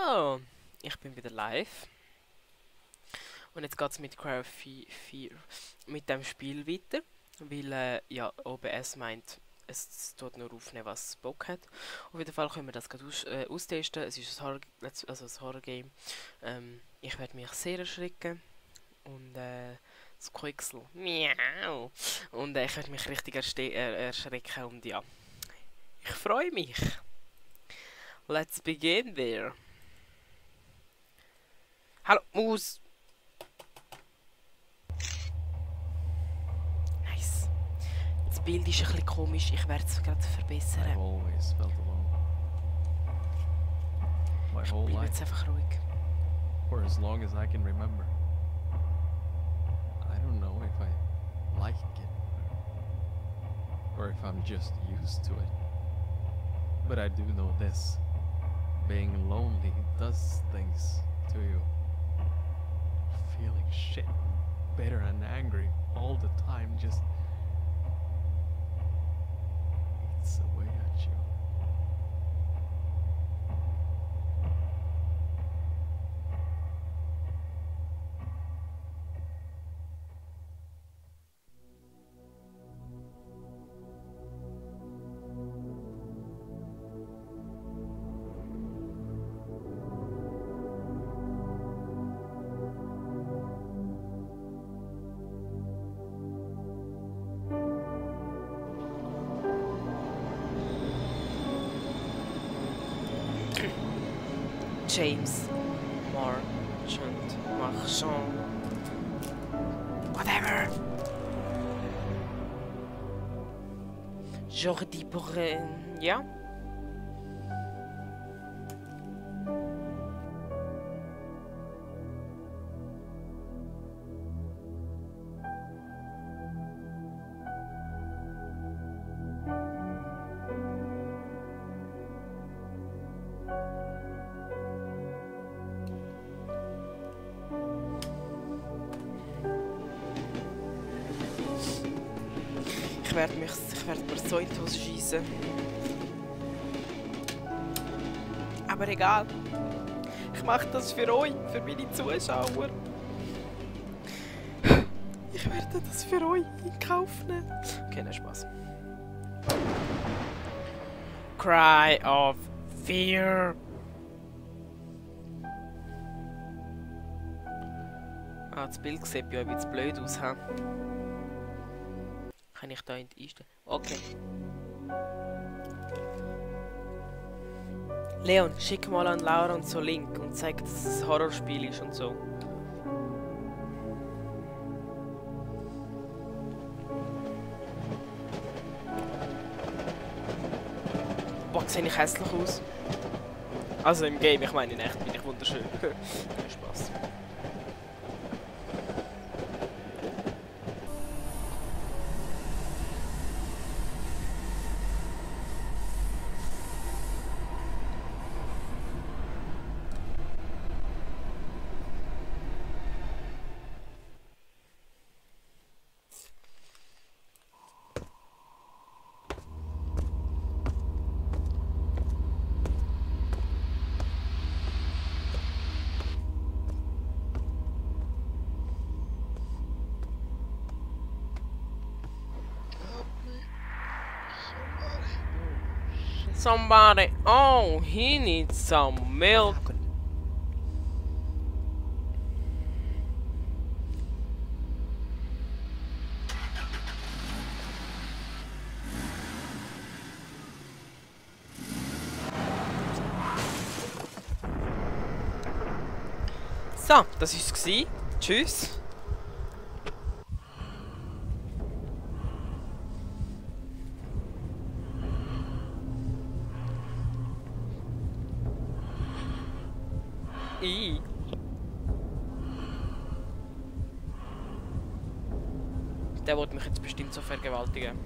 So, ich bin wieder live. Und jetzt geht es mit Cry of Fear mit dem Spiel weiter. Weil ja, OBS meint, es tut nur aufnehmen, was es Bock hat. Auf jeden Fall können wir das gerade austesten. Es ist ein Horror-Game. Ich werde mich sehr erschrecken. Und das Quixel. Miau. Und ich werde mich richtig erschrecken. Und ja, ich freue mich. Let's begin there. Hallo, Maus! Nice. Das Bild ist ein bisschen komisch, ich werde es gerade I've verbessern. always felt alone. My Ich whole bleibe life, jetzt einfach ruhig. for as long as I can remember. I don't know if I like it, or if I'm just used to it. But I do know this. Being lonely does things to you. Feeling shit, bitter and angry all the time just eats away at you. James Marchand. Whatever. Jordi ja. Ich werde mir so in die Hose schiessen. Aber egal. Ich mache das für euch, für meine Zuschauer. Ich werde das für euch in Kauf nehmen. Okay, nein, Spaß. Cry of Fear. Ah, das Bild sieht ja ein bisschen blöd aus, ha? Kann ich da einstellen? Okay. Leon, schick mal an Laura und so Link und zeig, dass es ein Horrorspiel ist und so. Boah, sehe ich hässlich aus. Also im Game, ich meine in echt bin ich wunderschön. Spaß. Somebody, oh, he needs some milk. So, das war's gsi. Tschüss. Der wird mich jetzt bestimmt so vergewaltigen.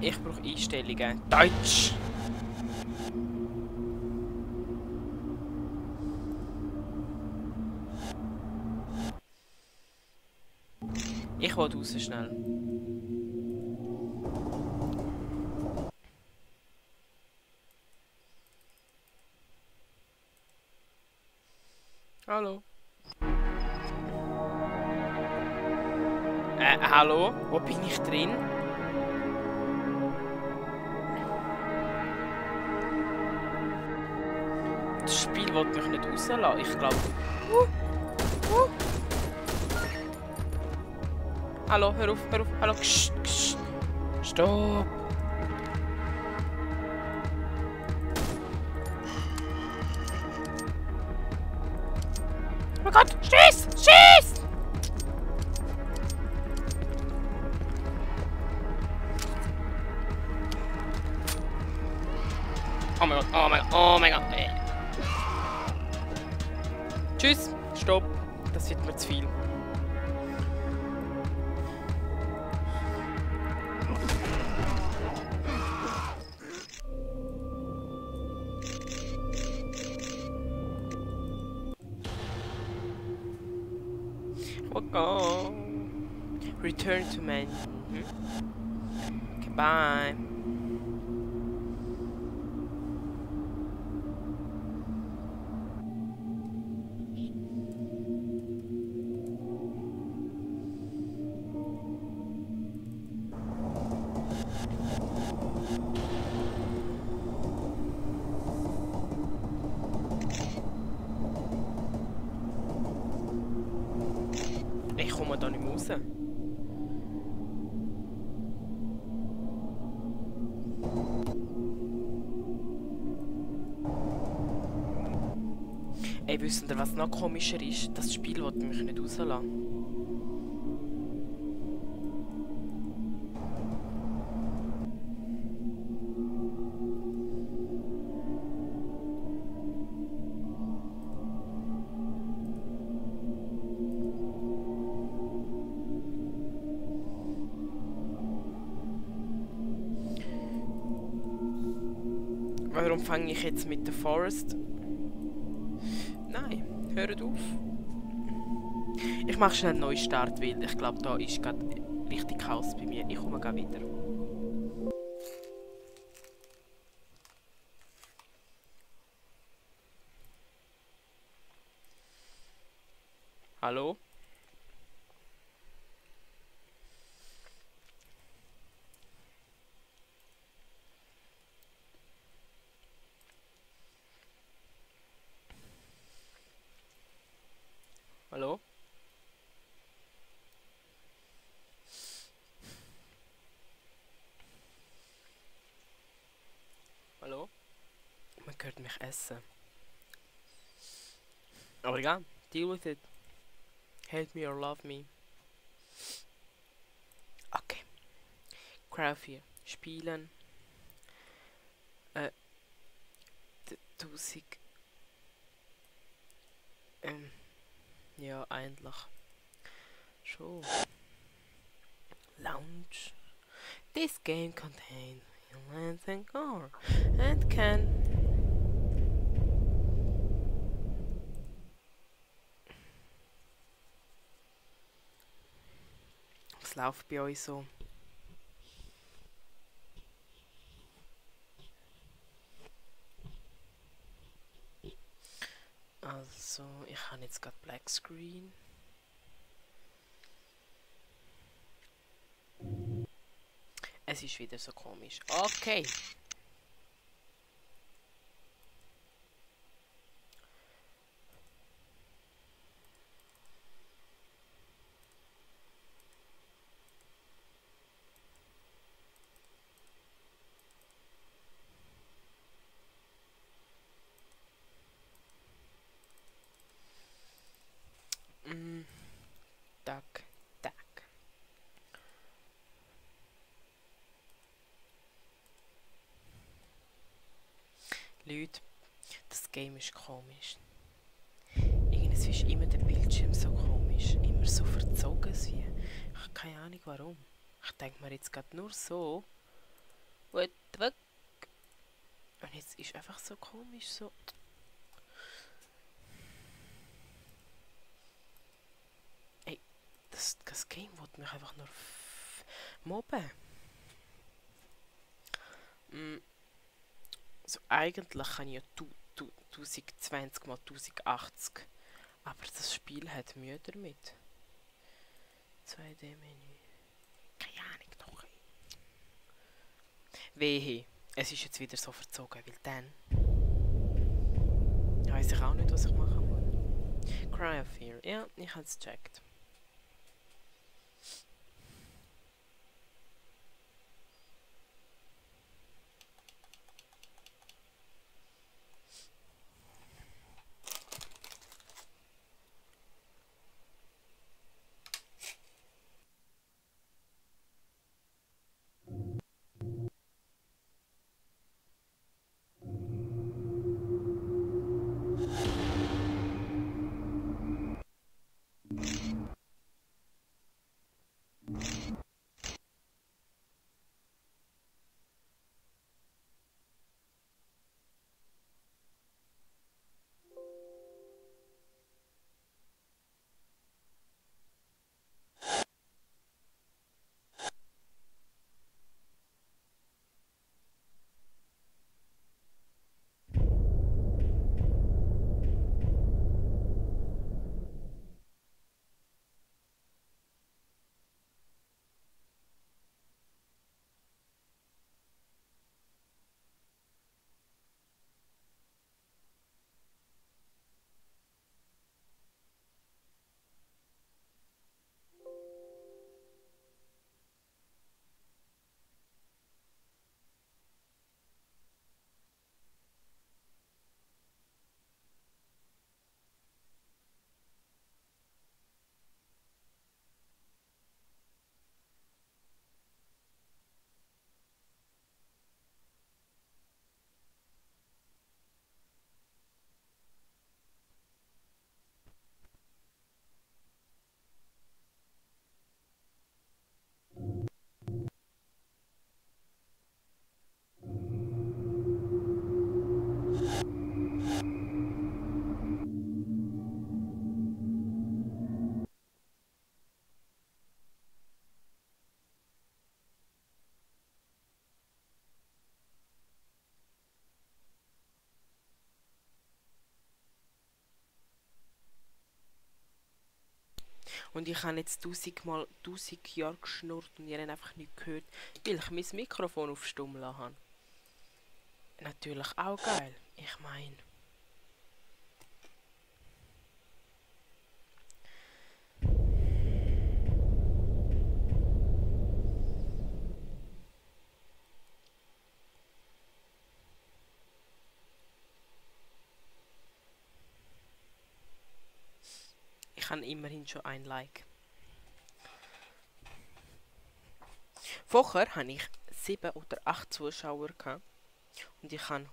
Ich brauche Einstellungen. Deutsch! Ich will raus schnell. Hallo? Hallo? Wo bin ich drin? Das Spiel will mich nicht rauslassen. Ich glaube... Hallo, hör auf, hallo, kst, kst. Stopp. Oh mein Gott, schieß, schieß! Oh mein Gott, oh mein Gott, oh mein Gott. Tschüss, stopp, das wird mir zu viel. Go. Return to menu. Goodbye. Ich komme da nicht mehr raus. Ey, wisst ihr, was noch komischer ist? Das Spiel will mich nicht rauslassen. Warum fange ich jetzt mit der Forest? Nein, hört auf. Ich mache schnell einen Neustart, weil ich glaube, da ist gerade richtig Chaos bei mir. Ich komme gleich wieder. Hallo? Hallo? Hallo? Man hört mich essen. Aber egal, deal with it. Hate me or love me. Okay. Crowd 4. Spielen. 1000. Ja, eigentlich. Schon. Lounge. This game contains violence and gore and can... Was läuft bei euch so? Also, ich habe jetzt gerade Black Screen. Es ist wieder so komisch. Okay. Tack, tack. Leute, das Game ist komisch. Irgendwie ist immer der Bildschirm so komisch, immer so verzogen wie Keine Ahnung warum. Ich denke mir jetzt gerade nur so. What the fuck? Und jetzt ist einfach so komisch, so. Ey, das Game will mich einfach nur mobben. Also eigentlich kann ich ja 1020 mal 1080. Aber das Spiel hat Mühe damit. 2D-Menü. Keine Ahnung doch. Wehe. Es ist jetzt wieder so verzogen, weil dann weiss ich auch nicht, was ich machen muss. Cry of Fear. Ja, ich habe es gecheckt. Und ich habe jetzt 1000 Jahre geschnurrt und ihr habt einfach nicht gehört, weil ich mein Mikrofon auf stumm lassen habe. Natürlich auch geil. Ich meine. Ich habe immerhin schon ein Like. Vorher hatte ich 7 oder 8 Zuschauer gehabt. Und ich habe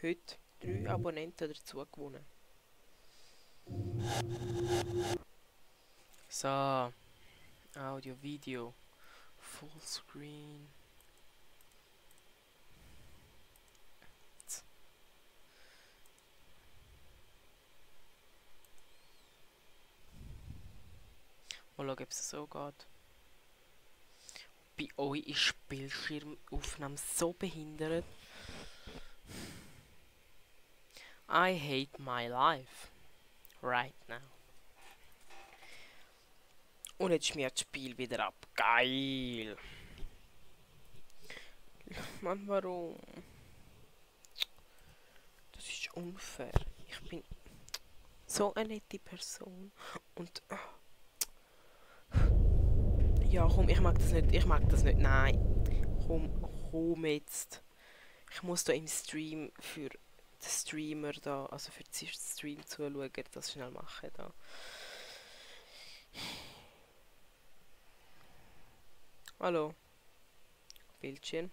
heute 3 Abonnenten dazu gewonnen. So. Audio, Video. Fullscreen. Mal schauen, ob es so geht. Bei euch ist Bildschirmaufnahme so behindert. I hate my life. Right now. Und jetzt schmiert das Spiel wieder ab. Geil. Mann, warum? Das ist unfair. Ich bin so eine nette Person. Und... Ja, komm, ich mag das nicht. Ich mag das nicht. Nein. Komm jetzt. Ich muss da im Stream für den Streamer da, also für den Stream zuschauen, das schnell machen da. Hallo. Bildschirm.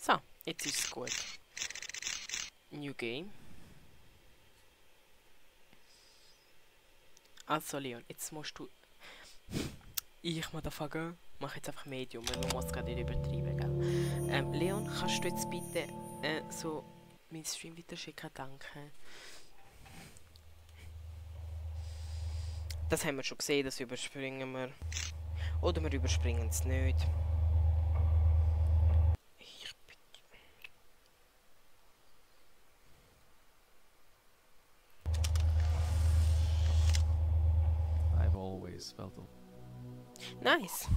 So, jetzt ist es gut. New Game. Also Leon, jetzt musst du... Ich, Motherfucker, mach jetzt einfach Medium, weil man muss es gerade nicht übertreiben, gell? Leon, kannst du jetzt bitte so meinen Stream weiterschicken? Danke. Das haben wir schon gesehen, das überspringen wir. Oder wir überspringen es nicht. Ich bitte. I've always felt a Nice.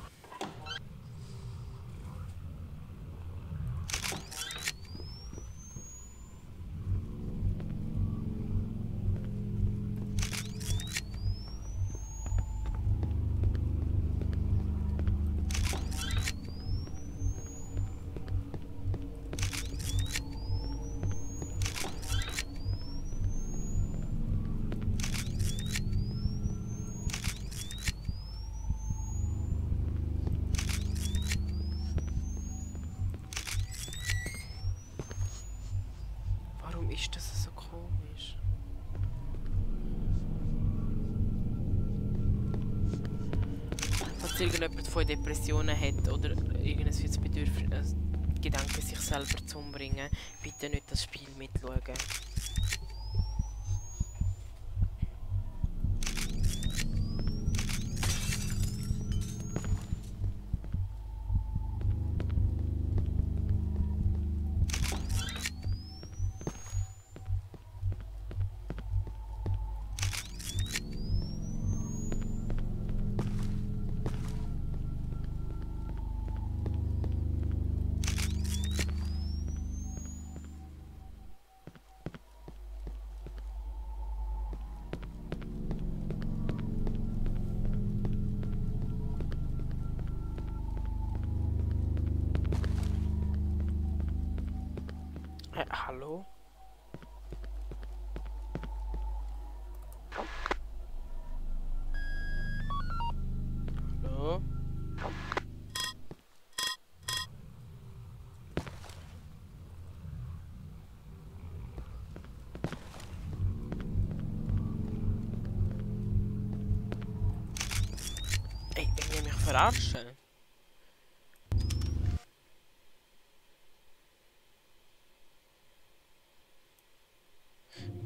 Warum ist das so komisch? Falls irgendjemand von Depressionen hat oder irgendein Bedürfnis, Gedanke, sich selber zu umbringen, bitte nicht das Spiel mitschauen. Hallo? Hallo? Ey, will ihr mich verarschen?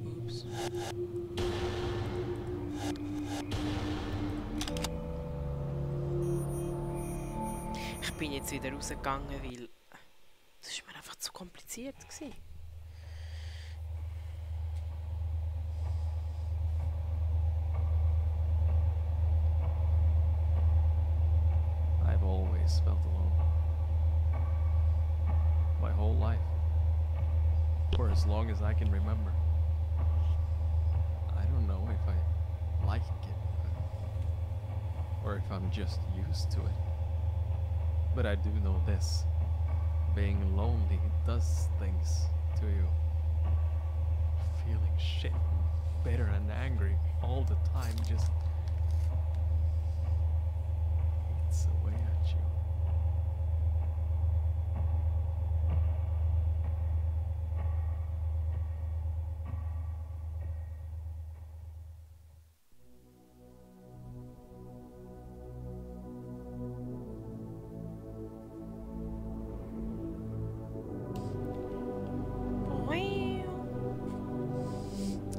Ups. Ich bin jetzt wieder rausgegangen, weil das ist mir einfach zu kompliziert gewesen. I've always felt alone. My whole life. For as long as I can remember. I don't know if I like it, or if I'm just used to it. But I do know this. Being lonely does things to you. Feeling shit, bitter and angry all the time just eats away at you.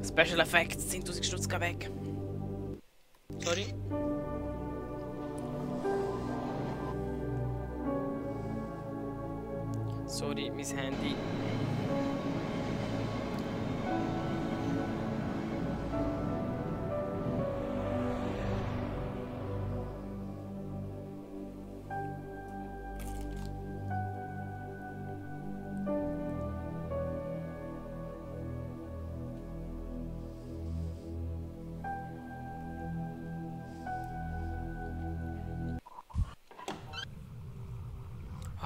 Special Effects, 10.000 Stutz, geh weg. Sorry. Sorry, mein Handy.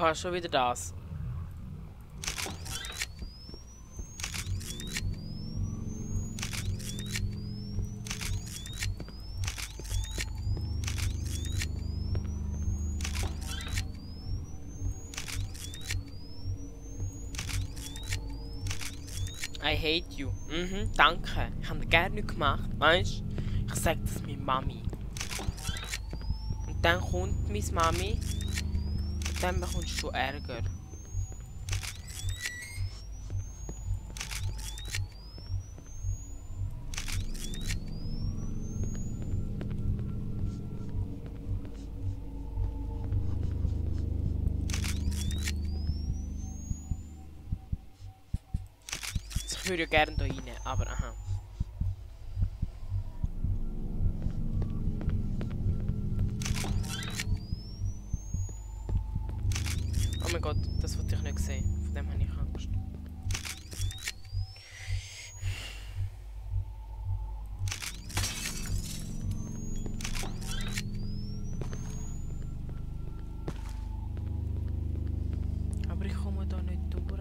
Ah, schon wieder das. I hate you. Danke. Ich habe gerne nichts gemacht, weißt du? Ich sag das meiner Mami. Und dann kommt meine Mami und dann bekommst du Ärger. Ich würde ja gerne hier rein, aber aha. Oh mein Gott, das wollte ich nicht sehen. Von dem habe ich Angst. Aber ich komme da nicht durch.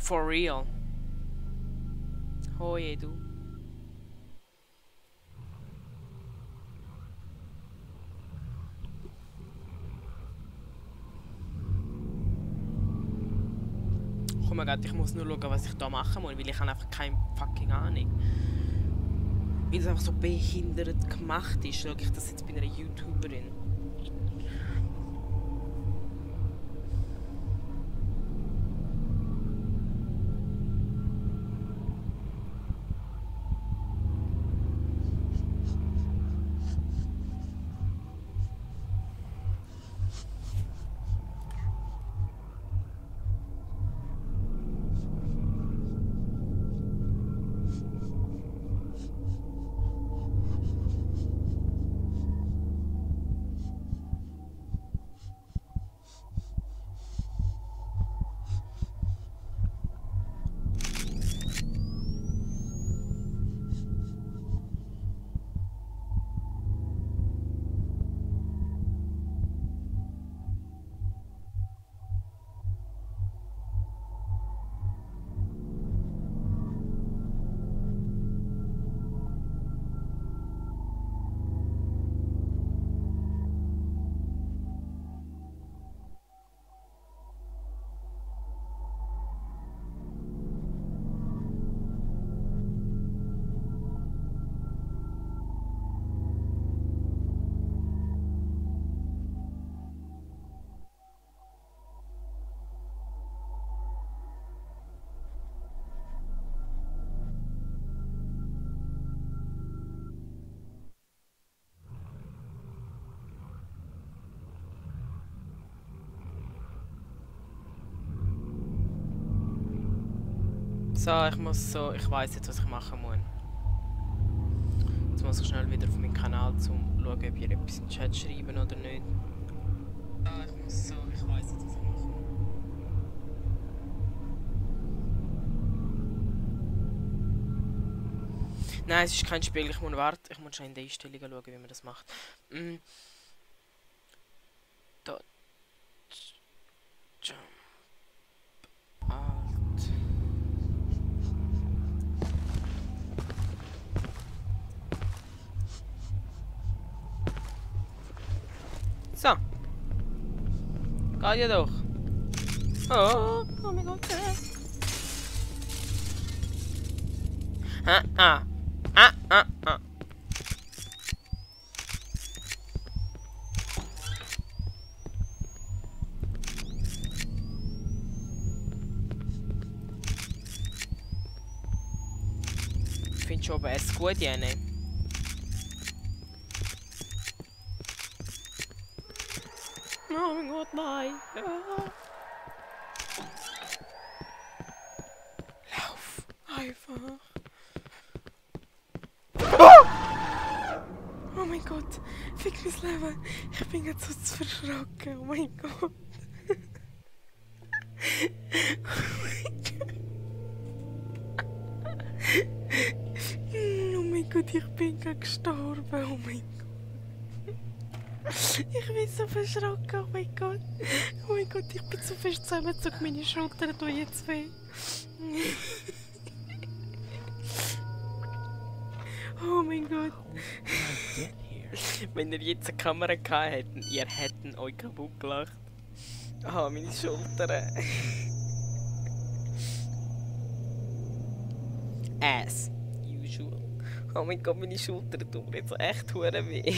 For real. Hoi, du. Komm mal grad, ich muss nur schauen, was ich da machen muss, weil ich habe einfach keine fucking Ahnung. Weil es einfach so behindert gemacht ist, schaue ich das jetzt bei einer YouTuberin. So, ich weiß jetzt, was ich machen muss. Jetzt muss ich schnell wieder auf meinen Kanal, um zu schauen, ob ihr etwas in den Chat schreiben oder nicht. Ich weiß jetzt, was ich machen muss. Nein, es ist kein Spiel, ich muss warten. Ich muss schnell in die Einstellungen schauen, wie man das macht. Da. Jump. Alt. So. Geht ja doch. Oh mein Gott. Ah. Findest du OBS gut, Jene? Oh mein Gott, nein. Ja. Lauf. Einfach. Oh mein Gott. Fick mein Leben. Ich bin jetzt so zu verschrocken. Oh mein Gott. Oh mein Gott, ich bin gerade gestorben. Oh mein Gott. Ich bin so verschrocken, oh mein Gott. Oh mein Gott, ich bin so fest zusammengezogen, meine Schultern tun jetzt weh. Oh mein Gott. Wenn ihr jetzt eine Kamera gehabt hättet, ihr hättet euch kaputt gelacht. Ah, meine Schultern. As usual. Oh mein Gott, meine Schultern tun mir jetzt echt hure weh.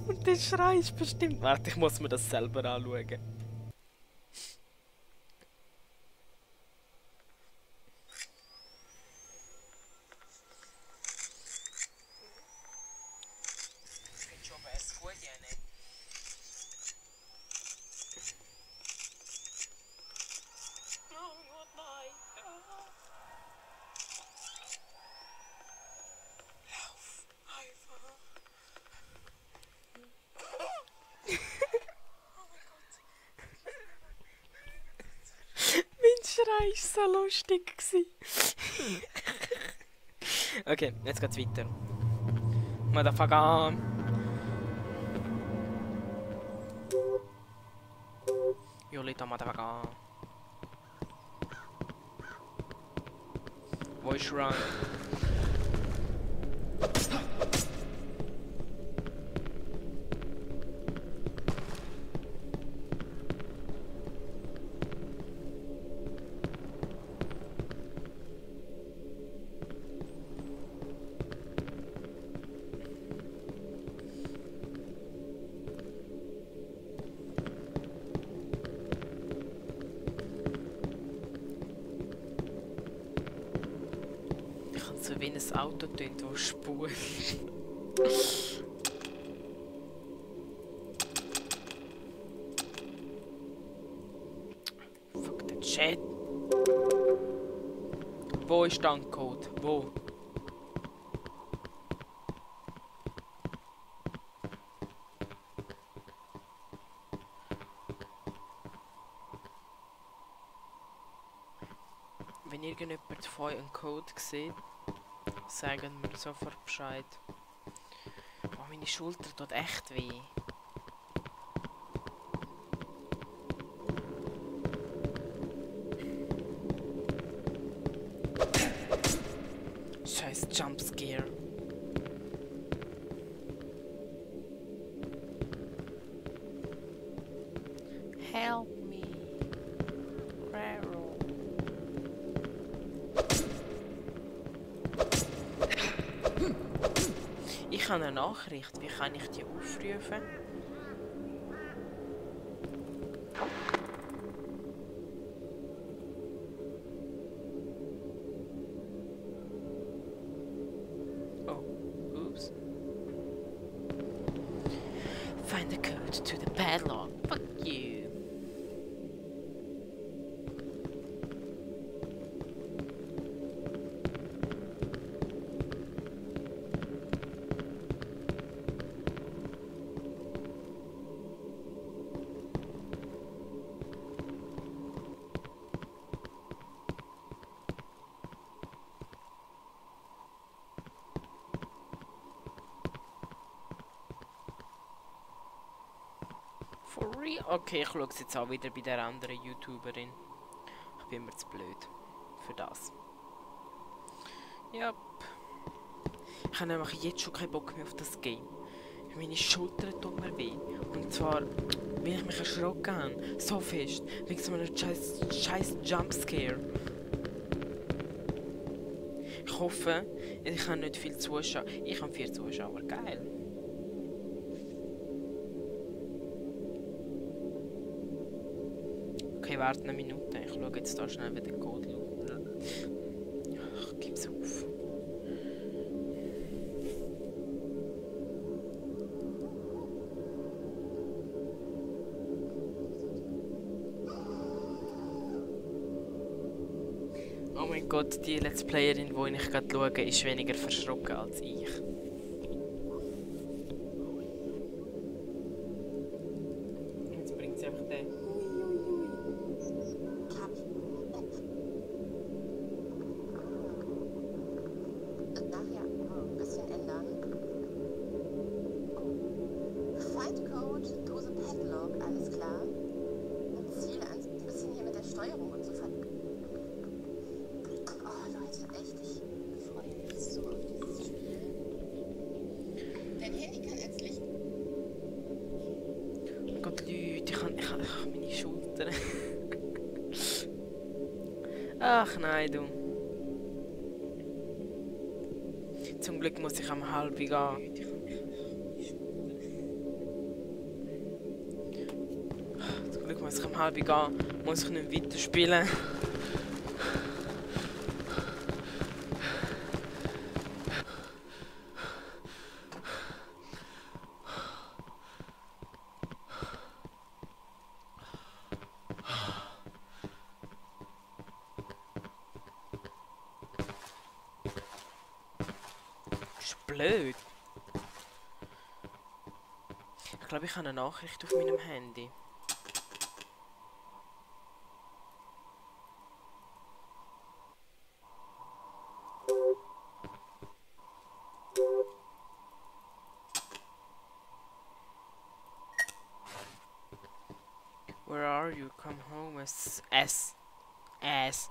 Und der Schrei ist bestimmt... Warte, ich muss mir das selber anschauen. Findest du aber es gut, ja nicht? Oh Gott, nein! Lauf einfach! Mein Schrei war so lustig. Okay, jetzt geht's weiter. Motherfucker! Jolita, Motherfucker! Voice run! So wie ein Auto tönt, das spult. Fuck that shit. Wo ist der Code? Wo? Wenn irgendjemand von euch einen Code sieht, sagen wir sofort Bescheid. Oh, meine Schulter tut echt weh. Scheiß Jumpscare. Help me. Raro. Ich habe eine Nachricht. Wie kann ich die aufrufen? Oh, oops. Find the code to the padlock. Fuck you. For real? Okay, ich schaue es jetzt auch wieder bei der anderen YouTuberin. Ich bin immer zu blöd für das. Ja. Ich habe nämlich jetzt schon keinen Bock mehr auf das Game. Meine Schultern tun mir weh. Und zwar, weil ich mich erschrocken habe. So fest. Wegen so einem scheiß Jumpscare. Ich hoffe, ich habe nicht viel Zuschauer. Ich habe 4 Zuschauer. Geil. Okay, warte eine Minute. Ich schaue jetzt da schnell wieder den Code. Ach, gib's auf. Oh mein Gott, die Let's Playerin, die ich gerade schaue, ist weniger verschrocken als ich. Jetzt bringt sie einfach den. Nachher ein bisschen ändern. Ach nein, du. Zum Glück muss ich am halb gehen. Zum Glück muss ich am halb gehen. Muss ich nicht weiterspielen. Das ist blöd. Ich glaube, ich habe eine Nachricht auf meinem Handy. Where are you? Come home as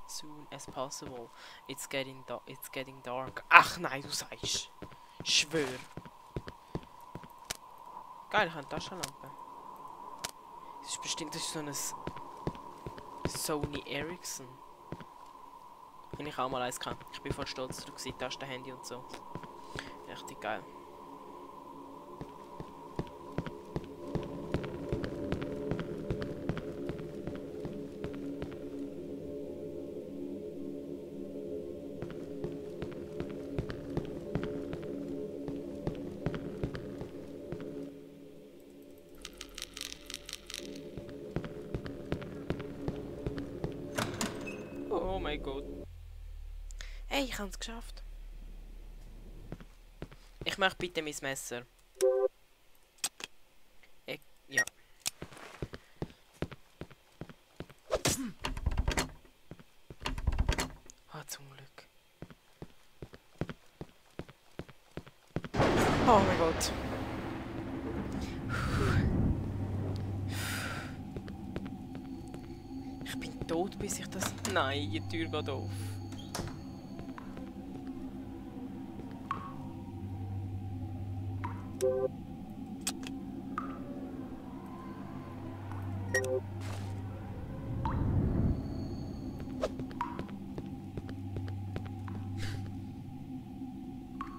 soon as possible. It's getting dark. Ach nein, du sagst. Schwör. Geil, ich habe eine Taschenlampe. Das ist bestimmt so ein Sony Ericsson. Wenn ich auch mal eins kann. Ich bin voll stolz drauf, Tastenhandy und so. Richtig geil. Oh mein Gott. Hey, ich habe es geschafft. Ich möchte bitte mein Messer. Ja. Ah, zum Glück. Oh mein Gott. Ich bin tot, bis ich das... Nein, die Tür geht auf.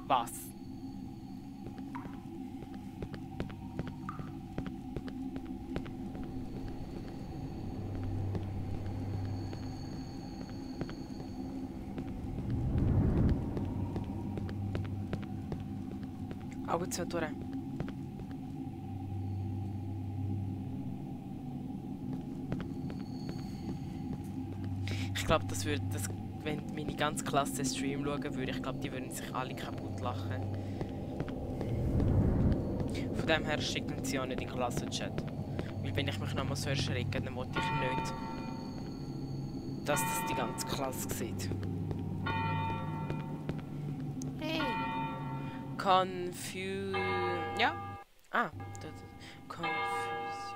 Was? Augen zu durch. Ich glaube, wenn meine ganze Klasse Stream schauen würde, ich glaube, die würden sich alle kaputt lachen. Von dem her schicken sie auch nicht in den Klassenchat. Weil wenn ich mich nochmal so erschrecke, dann wollte ich nicht, dass das die ganze Klasse sieht. Hey! Ja? Ah, das. Confuse.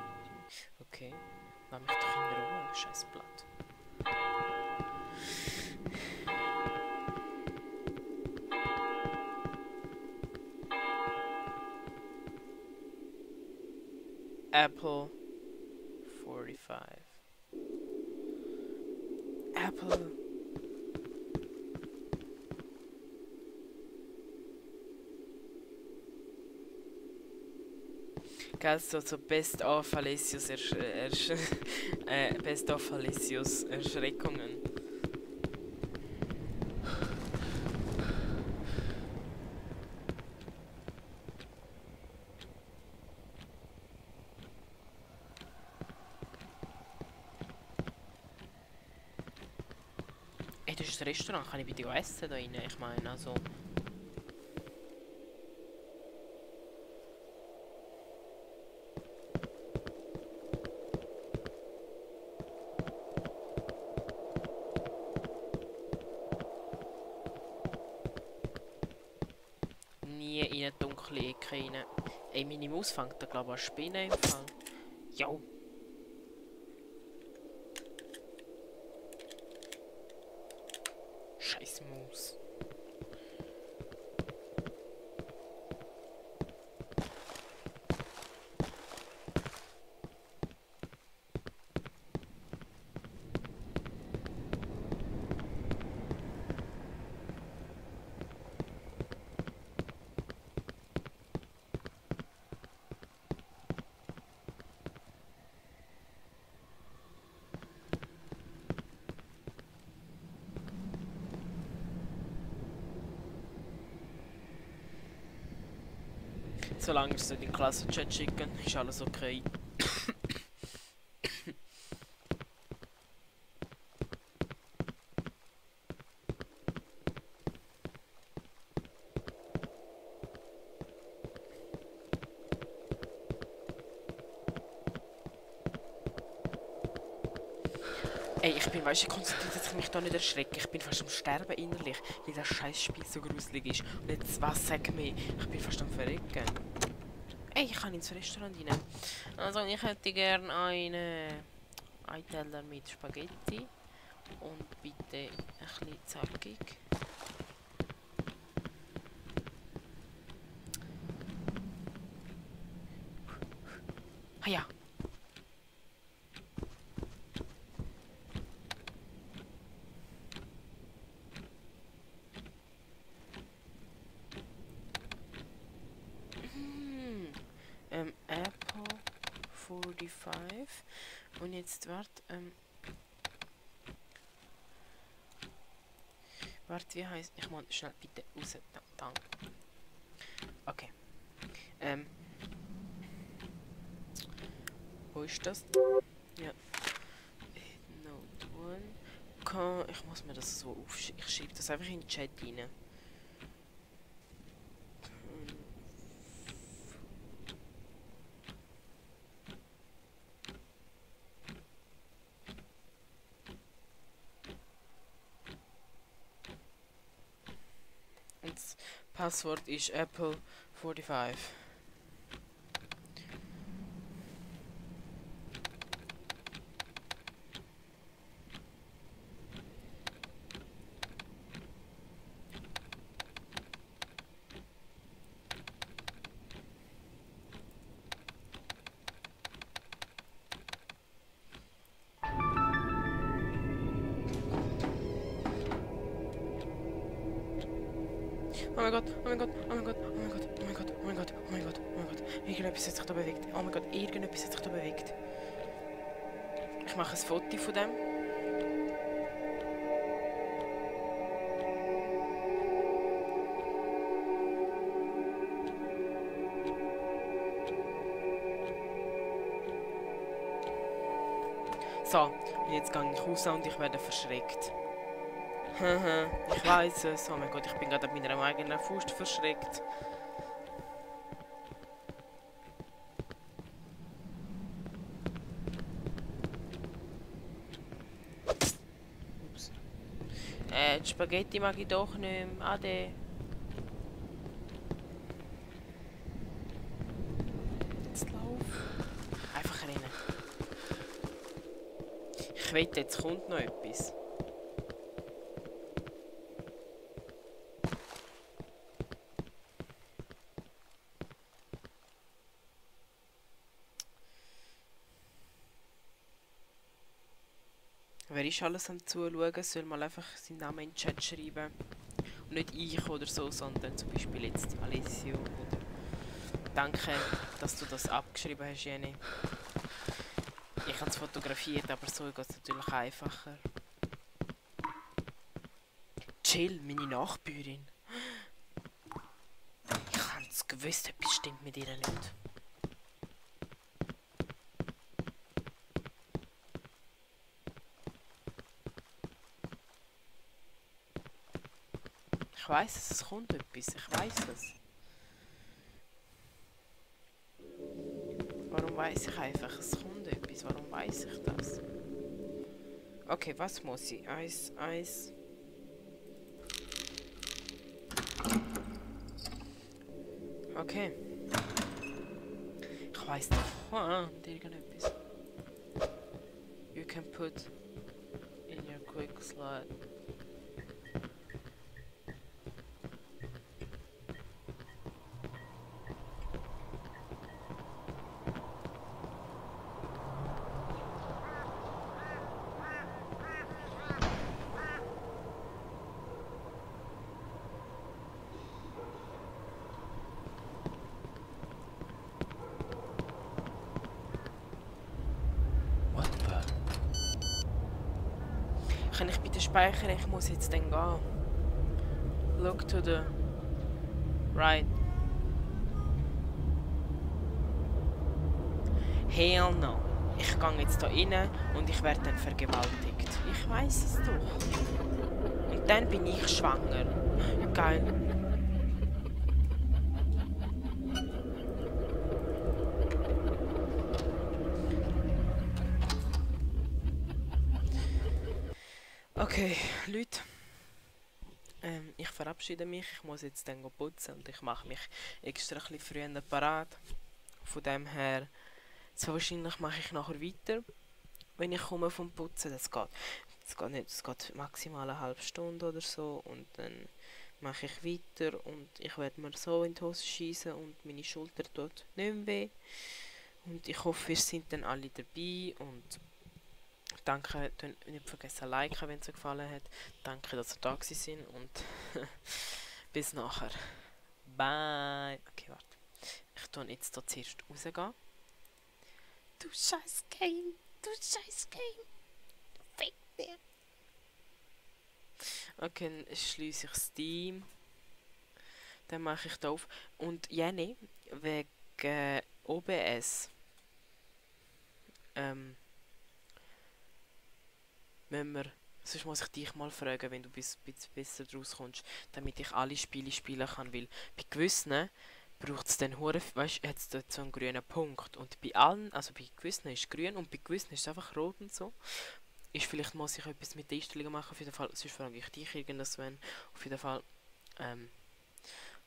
Okay. Lass mich doch in Ruhe, scheiß Blatt. Apple 45. Apple. Geil, so Best of Alessios Best of Alessios Erschreckungen. Ey, das ist ein Restaurant, kann ich bitte essen da rein? Ich meine, also... Nie in eine dunkle Ecke rein. Ey, meine Maus fängt da glaube ich an Spinnen im Fall. Jo. Scheiß Maus. Solange es in den Klassenchat schicken, ist alles okay. Ey, ich bin, weißt du, konzentriert, dass ich mich da nicht erschrecke. Ich bin fast am Sterben innerlich, weil das scheiß Spiel so gruselig ist. Und jetzt, was sag mir? Ich bin fast am Verrecken. Ey, ich kann ins Restaurant rein. Also, ich hätte gern einen Teller mit Spaghetti. Und bitte ein bisschen zackig. Ah ja. Apple 45. Und jetzt warte, wie heißt. Ich muss schnell bitte raus. Danke. Okay. Wo ist das? Ja. Note 1. Ich muss mir das so aufschreiben. Ich schreibe das einfach in den Chat rein. Das Passwort ist Apple 45. Oh mein Gott, oh mein Gott, oh mein Gott, oh mein Gott, oh mein Gott, oh mein Gott, oh mein Gott, oh mein Gott. Irgendetwas hat sich da bewegt. Oh mein Gott, irgendetwas hat sich da bewegt. Ich mache ein Foto von dem. So, und jetzt gehe ich raus und ich werde verschreckt. Ich weiß es. Oh mein Gott, ich bin gerade an meiner eigenen Faust verschreckt. Ups. Die Spaghetti mag ich doch nicht mehr. Ade. Jetzt lauf. Einfach rennen. Ich wette, jetzt kommt noch etwas. Wer ist alles am Zuschauen, soll mal einfach seinen Namen in den Chat schreiben. Und nicht ich oder so, sondern zum Beispiel jetzt Alessio. Oder danke, dass du das abgeschrieben hast, Jenny. Ich habe es fotografiert, aber so geht es natürlich einfacher. Chill, meine Nachbürin. Ich habe es gewusst, etwas stimmt mit ihr nicht. Ich weiss es, es kommt etwas, ich weiss es. Warum weiss ich einfach, es kommt etwas, warum weiss ich das? Okay, was muss ich? Eis. Okay. Ich weiss doch, irgendetwas. You can put in your quick slot. Kann ich bitte speichern? Ich muss jetzt dann gehen. Look to the right. Hell no. Ich gehe jetzt da rein und ich werde dann vergewaltigt. Ich weiß es doch. Und dann bin ich schwanger. Geil. Okay, Leute. Ich verabschiede mich. Ich muss jetzt dann putzen und ich mache mich extra ein bisschen früher parat. Von dem her, so wahrscheinlich mache ich nachher weiter, wenn ich komme vom Putzen. Das geht nicht, das geht maximal eine halbe Stunde oder so und dann mache ich weiter und ich werde mir so in die Hose schießen und meine Schulter tut nicht mehr weh. Und ich hoffe, ihr seid dann alle dabei und danke, nicht vergessen liken, wenn es euch gefallen hat. Danke, dass ihr da sind und bis nachher. Bye. Okay, warte. Ich tue jetzt hier zuerst rausgehen. Du scheiß Game. Du scheiß Game. Fick dir. Okay, dann schließe ich Steam. Dann mache ich da auf. Und Jenny, wegen OBS. Müssen wir, sonst muss ich dich mal fragen, wenn du besser draus kommst, damit ich alle Spiele spielen kann, weil bei gewissen braucht es dann hure, weißt du, hat es dort so einen grünen Punkt und bei allen, also bei gewissen ist grün und bei gewissen ist es einfach rot und so. Vielleicht muss ich etwas mit den Einstellungen machen, auf jeden Fall, sonst frage ich dich irgendwas, wenn, auf jeden Fall,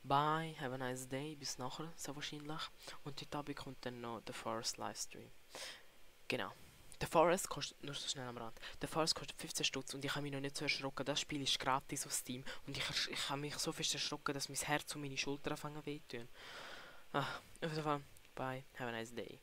bye, have a nice day, bis nachher, so wahrscheinlich. Und heute Abend kommt dann noch der Forest Livestream. Genau. Der Forest kostet, nur so schnell am Rand, der Forest kostet 15 Stutz und ich habe mich noch nicht so erschrocken. Das Spiel ist gratis auf Steam und ich habe mich so fest erschrocken, dass mein Herz und meine Schulter anfangen weh tun. Auf jeden Fall, bye, have a nice day.